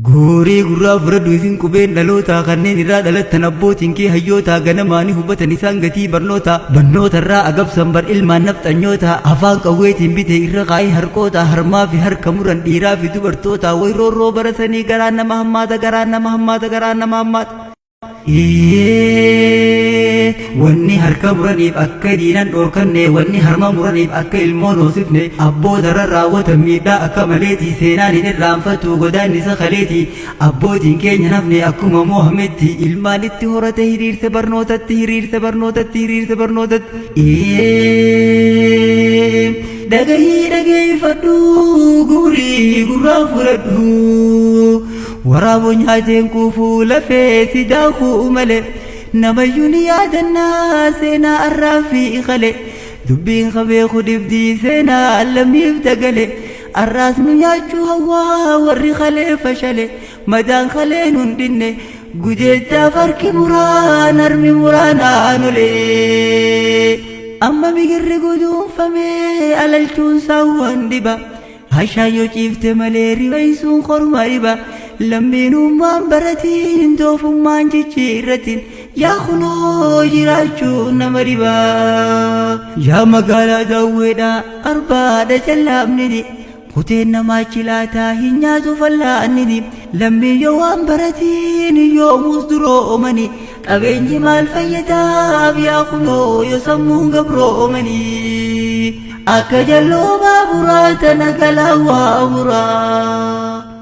Guurii gurraa fudhadhu isin qubeen dhalootaa kanneen irraa dhalattan abbootiin kee hayyootaa ganamaani hubatan isaan gatii barnootaa barnootarraa agabsan bar ilmaan nafxanyootaa afaan qawweetiin bite irra kaa'ee harqootaa harmaa fi harka muran dhiiraa fi dubartootaa way roorroo barasanii garaan nama hammaata garaan nama hammaata garaan nama hammaata. Wanni harka muraniif akka diinan dhoorkanne, wanni harma muraniif akka ilmoon hoosifne, abbootarra raawwatan miidhaa akka maleeti, seenaan hin irraanfattu godaannisa kaleeti, abbootiin keenya nafne akkuma Mohametti, ilmaan itti horate hiriirse barnootatti, hiriirse barnootatti, hiriirse barnootatti. Dhagahii dhageeffadhu guurii gurraa fudhadhu. Waraaboo nyaateen quufuu lafee si daakuu malee namayyuu ni yaadannaa seenaa arraa fi kale dubbiin kabeeku dhibdii seenaa lammiif dagale arraas nu nyaachuu hawwaa warri kalee fashale madaan kalee nun dhinne gudeeddaaf harki muraan harmi muraan aanolee amma migirri guduunfamee alalchuun saawwan dhiba. Hashaan yoo ciifte malee ribaysuun korma dhiba. Lammiinummaan baratiin doofummaan jijjiirratiin yaa kunoo jiraachuun nama dhiba. Yaa magaalaa daawweedha arbaadha jallaabnini kuteen namaa chilaataa hin nyaatu fallaannini lammiin yoo waan baratiin yoomuus duroomani qabeenyi maal fayyadaaf yaa kunoo yoo sammuun gabroomani. Akka jalloo baaburaa tana galaa waamuraa.